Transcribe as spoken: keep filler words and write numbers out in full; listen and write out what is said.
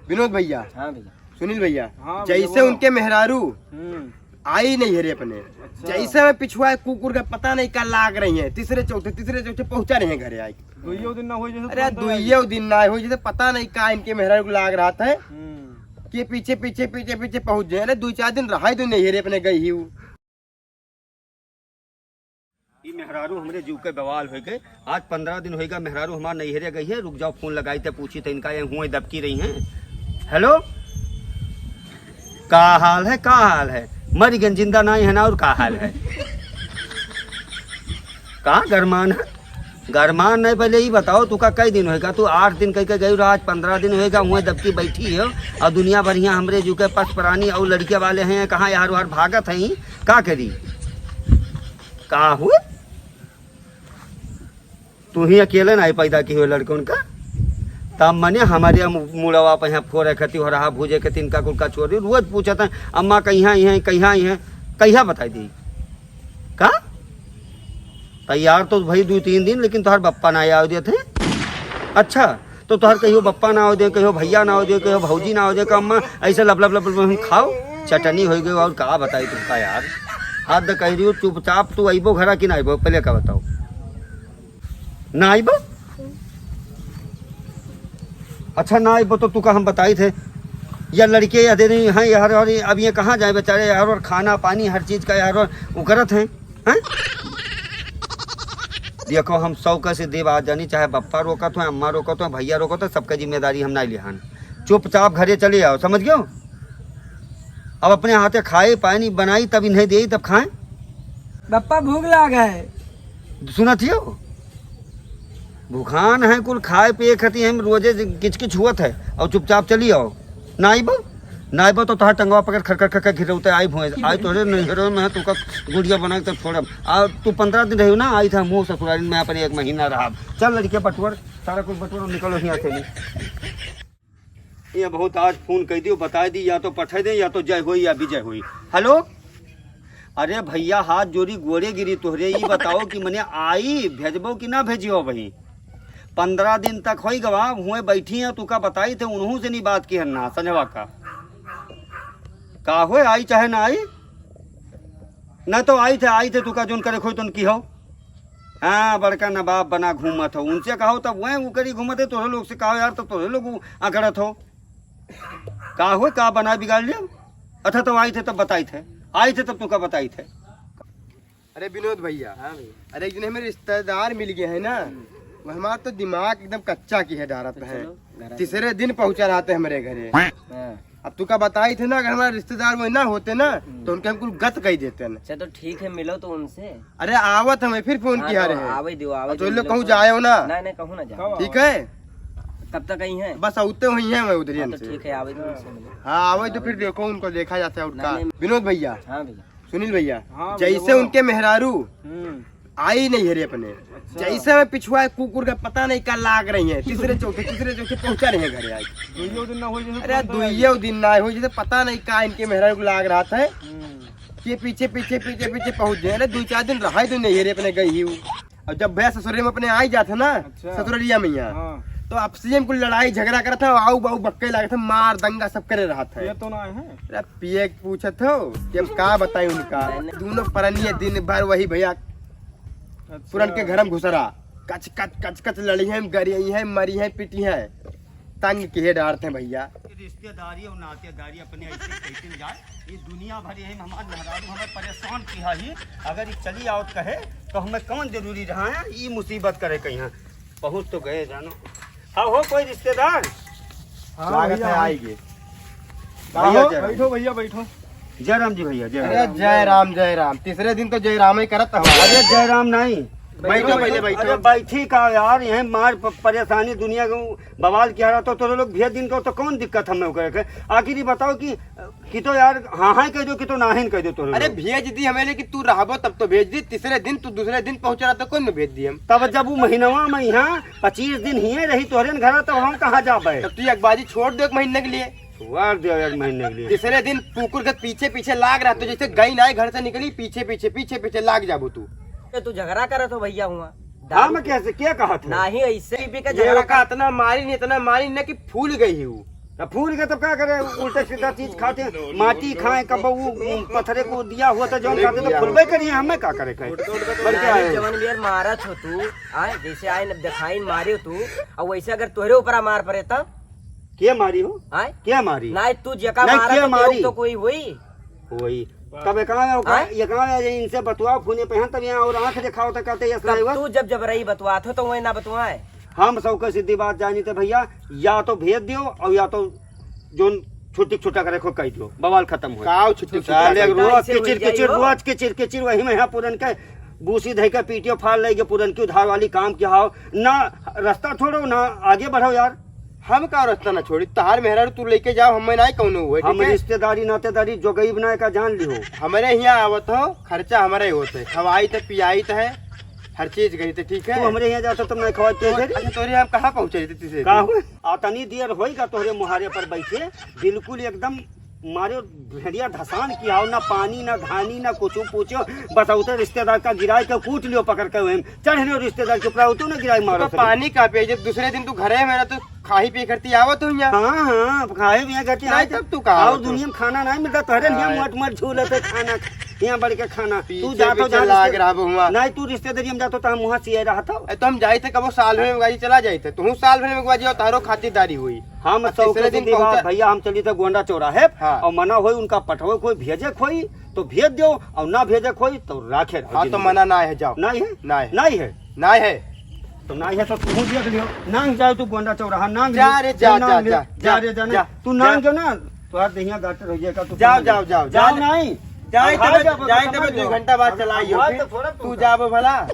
विनोद भैया, हाँ भैया। सुनील भैया, हाँ भैया, जैसे बोलो। उनके मेहरारू हम्म। आई नैहरे अपने, अच्छा। जैसे मैं पिछुआ कुकुर का पता नहीं का लाग रही है, तीसरे चौथे, तीसरे चौथे पहुंचा रहे हैं घरे आई। दुइयो दिन ना होई जैसे अरे तुरंत आ दुइयो दिन ना होई जैसे पता नहीं का इनके मेहरारू को लाग रहा था हम्म। कि पीछे, पीछे, पीछे, पीछे पहुंच जाए। अरे दो चार दिन रहा ही तो नैहरे अपने गई ही वो। ई मेहरारू हमरे जीव के बवाल होइ गए। आज पन्द्रह दिन होइगा, मेहरारू हमार नैहरे गई है। रुक जाओ, फोन लगाई ते पूछी ते इनका ये हुए दबकी रही हैं। हेलो, का हाल है, का हाल है? मरी गन जिंदा नाई है ना, और का हाल है? का गरमान है? गरमान नहीं, पहले ई बताओ, तू का कई दिन होइगा? तू आठ दिन कह के गई रहा, आज पन्द्रह दिन होइगा, हुए दबकी बैठी हो। और दुनिया भर हियाँ हमरे जीव के पस प्राणी और लड़के वाले हैं, कहाँ यार वार भागत हैं, का करी? का हुए? तू ही अकेले नाई पैदा की हो लड़कन का, तब मने हमरे मु-, मुड़वा पे यहाँ फोरे खती हो रहा, भूजे के तिनका कुलका छोड़ी, रोज पूछत हैं, "अम्मा कहिया आई हैं, कहिया आई हैं, कहिया बताई दी?" का? तैयार तो भई दो तीन दिन, लेकिन तोहर बप्पा ना आवे देत हैं। अच्छा, तो तोहर कहियो बप्पा ना आवे दे, कहियो भैया ना आवे दे, कहियो भौजी ना आवे दे, का अम्मा ऐसे लब लब लब लब हम खाओ, चटनी होइ गई। और का बताई तुमका यार, हद कह रही हो। चुपचाप तू अइबो घरा कि ना अइबो, पहले का बताओ। ना अइबो? अच्छा ना अइबो तो तू का हम बताई थे, या लड़के या दे रही हैं यार, और अब ये कहाँ जाए बेचारे यार, और खाना पानी हर चीज का यार, और उकरत हैं, हैं? देखो हम सौ का से देव आ जानी, चाहे बप्पा रोकत हो, अम्मा रोकत हो, भैया रोकत हो, सबका जिम्मेदारी हम ना लिहान। चुपचाप घरे चले आओ, समझ गयो? अब अपने हाथे खाए पानी बनाई तब इन्हें देई तब खाएं। बप्पा भूख लाग है। सुनत हियो? भुखान है कुल खाए पिए खती हम रोजे किचकिच हुअत है और चुपचाप चली आओ। ना आइबो? ना आइबो तो तोहार टंगवा पकड़ खर खर खर खर घिरौते आई भोए। आई तोरे नैहरों में है, तू का गुड़िया बना के तब छोड़ब। आ तू पन्द्रह दिन रहियो ना, आई था मुँह ससुराल में अपन एक महीना रहब। चल लड़के बटुअर, सारा कुछ बटुअर, निकलो यहाँ से नहीं। ये बहुत आज फोन कह दियो, बताई दी, या तो पठा दे, या तो जय होई, या विजय होई। हेलो, अरे भैया, हाथ जोड़ी गोड़े गिरी तोहरे, ई बताओ कि मने आई भेजबो कि ना भेजियो भाई? पन्द्रह दिन तक होई गवा, हुए बैठी हैं, तू का बताई थे, उन्हों से नहीं बात की है ना, संजवा का। का होए, आई चाहे ना आई? ना तो आई थे, आई थे, तू का जोन करे खोई तुन की हो। हाँ, बड़का नवाब बना घूमत हो, उनसे कहो तब वह उकरी घूमत है, तोहरे लोग से कहो यार, तब तोहरे लोग उ-, अकड़त हो। का हो, का बना बिगाड़ लियो? अच्छा, तो आई थे तब बताई थे, आई थे तब तुका बताई थे। अरे विनोद भैया, हाँ भैया। अरे एक दिन हमें रिश्तेदार मिल गए हैं ना, हम्म। वो हमारा तो दिमाग एकदम कच्चा की है डारत तो है। चलो, घर आ तीसरे दिन पहुंचा रहते हमारे घरे। हाँ। अब तू का बताई थे ना, अगर हमारे रिश्तेदार वो ना होते ना, हम्म। तो उनके हम कुल गत कही देते ना। अच्छा, तो ठीक है, मिलो तो उनसे। अरे, आवत हमें फिर फोन हाँ, किया तो रहे। आवे दो, आवे अब तो दो, इन लोग इन लोग कहूँ को। जायो ना। नहीं, नहीं, कहूँ ना जाओ। ठीक है? कब तक आई हैं? बस आते हुई हैं मैं उधर हाँ, तो से। ठीक है, आवे दो उनसे मिलो। हाँ, आवे तो फिर देखो, उनको देखा जाता है और नहीं, का। नहीं। विनोद भैया, हाँ भैया। सुनील भैया, हाँ भैया, जैसे बोलो। उनके मेहरारू हम्म। आई नहीं है रे अपने। अच्छा। जैसे मैं पिछुआ कुकुर का पता नहीं का लाग रही है, तीसरे चौथे, तीसरे चौथे पहुंचा रहे हैं घरे आज। दुइयो दिन ना होई जैसे अरे तुरंत आ दुइयो दिन ना होई जैसे पता नहीं का इनके मेहरारू को लाग रहा था। हम्म। ये पीछे, पीछे, पीछे, पीछे पहुंच गए। अरे दो चार दिन रहा ही तो नहीं है रे अपने गई ही वो। और जब भैया ससुरे में अपने आ ही जाते ना, अच्छा। ससुरलिया में यहाँ, हाँ। तो आपसी में कुल लड़ाई झगड़ा करत है, आऊ बाऊ बक्के लागत है, मार दंगा सब करे रहत है। ये तो ना आए हैं। अरे पिए के पूछत हो कि हम का बताई उनका। नहीं, नहीं। दोनों परनिये दिन भर वही भैया अच्छा। पुरन के घर में घुसरा, कच कच कच कच लड़ी हैं, गरी हैं, मरी हैं, पिटी हैं। तंग किहे डारत हैं भैया। रिश्तेदारी और नातेदारी अपने ऐसे कैसे जाए, ये दुनिया भर यही हमार मेहरारू हमें परेशान किहा ही। अगर ये चली आओ कहे तो हमें कौन जरूरी रहा है, ये मुसीबत करे कहीं। हाँ, पहुँच तो गए जानो। हाँ हो कोई रिश्तेदार? हाँ, स्वागत भैया, है, हाँ। आइए। का भैया, हो? जय राम। बैठो भैया, बैठो। जय राम जी भैया, जय अरे राम। जय राम, जय राम। तीसरे दिन तो जय राम ही करत हो। अरे जय राम नहीं। बैठो, पहले बैठो। अरे बैठी का यार, यही मार प-, परेशानी दुनिया को बवाल किहा रहा तो तोरे लोग भेज दिन को तो कौन दिक्कत हमें ओकरे के? आखिर ये बताओ कि, कि तो यार हाँ हाँ कह दो कि तो नाहिन कह दो तोरे अरे लोग। भेज दी हमें, लेकिन तू रहबो तब तो भेज दी। तीसरे दिन तू दूसरे दिन पहुंच रहा तो कौन भेज दी हम? तब जब वो महीनवा में यहाँ पच्चीस दिन ही रही तोहरे न घरा, तब हम कहाँ जाबे? तब तू एक बाजी छोड़ दे एक महीने के लिए। छोड़ दे एक महीने के लिए। तीसरे दिन कुकुर के पीछे पीछे लाग रहा तो जैसे गई ना घर से निकली, पीछे पीछे पीछे पीछे लाग जाबो तू। ये तू झगड़ा करत हो भैया हुआ? हाँ, मैं कैसे, क्या कहा था? नाही, ऐसे ही पी के ये झगड़ा ओका कर इतना मारी नहीं, इतना मारी नहीं कि फूल गई ही वो। तब फूल के तब का करे? उल्टा सीधा चीज खाते हैं, माटी खाए, कब वो पत्थरे को दिया हुआ था, जौन खाते तो फुलबे करिए, हमें का करे कहे? बढ़ के आए हो। जवन बेर मारत हो तू, आए, जैसे आए न देखाई मारे तू, और वैसे अगर तोहरे ऊपर मार पड़े तब? के मारी हो? आए? के मारी? ना तू जेका नहीं, मारा के तो मारी? तो कोई हुई? वही। तब एक आए, आए? एक आए, इनसे बतुआ फोने पे हैं, तब यहाँ और आँख दिखाओ तो कहते, "यस, तब नहीं हुआ।" तू जब जबरई बतुआत हो तो वही ना बतुआए। हम सबके सीधी बात जानी थे भैया, या तो भेज दियो और या तो जोन छुट्टी छुट्टा करे को कह दियो, बवाल खत्म हो। काव छुट्टी छुट्टा साले करे? रोज ऐसे हो किचिर जाई किचिर, हो। रोज किचिर किचिर, वही में है पुरन के बूसी धई के पीटियो फाड़ लेगे, पुरन की उधार वाली काम की हाव ना, रास्ता छोड़ो ना, आगे बढ़ो यार। हम का रास्ता ना छोड़ी, तहार मेहरारू तू लेके जाओ, हमें ना कौनो हुए, हम ठीक है? रिश्तेदारी नातेदारी जोगई बनाए का जान लिहो। हमारे यहाँ आवत हो, खर्चा हमारे ही होते, खवाई तो पियाई तो है, हर चीज करी तो ठीक है। तू हमरे यहाँ जाता तो मैं खवाई तो पियाई करी? अच्छा, तोरे हम कहाँ पहुँचे थे तुझे? का हो? आ तनी देर होई का तोहरे मुहारे पर बैठे, बिल्कुल एकदम मारे भेड़िया धसान की हाव, ना पानी, ना धानी, ना कुछो पूछो, बस उते रिश्तेदार का गिराए के कूट लियो पकड़ के, वहीं चढ़ लियो रिश्तेदार के ऊपर, उतो ना गिराए मारो तो सब। पानी का पिए, जब दूसरे दिन तू घरे में रह तो खाही पी करती आवत हो यहाँ। हाँ, हाँ, खाही पी करती नहीं, आए तब तू कहाँ और आवत हो? दुनिया में खाना नहीं मिलता, तोहरे लिए आए। मोट मोट झूलत है खाना, यहाँ बढ़ के खाना। पीछे तू जातो पीछे जा लाग रिश्ते-, रहा बउआ। नहीं, तू रिश्तेदारी में जातो तो हम वहाँ से रहा था। ए, तो हम जाए थे कबो साल भर में गाजी चला जाए थे, तू साल भर में गाजी और तारो खातिरदारी हुई। हम अब सौ तीसरे के दिन सीधी बात पहुंचा। भैया, हम चली थे गोंडा चौराहे हाँ। और मना होई उनका पठवे कोई भेजे खोई तो भेज दो और ना भेजे खोई तो राखे रहो हाँ, तो जिंदगी। मना ना है, जाओ। नहीं है? ना है। नहीं है? ना है। तो ना है तो तू देख लियो। नांग जाओ तू गोंडा चौराहा, नांग जा लियो। रे, जा, जा, नांग जा, लियो। जा, जा रे, जा, जा, नहीं। तू जा। नांग जो ना, तो आज दहिया गाटर हो जाएगा, तू जाओ, समझ जाओ, ले। जाओ, जाओ, जाओ। नहीं। जाए अब तो, आ जाओ, जाए तो समझ दो लो। घंटा बाद अब चला आइयो, आज फिर तो थोड़ा तू तू जाबो भला।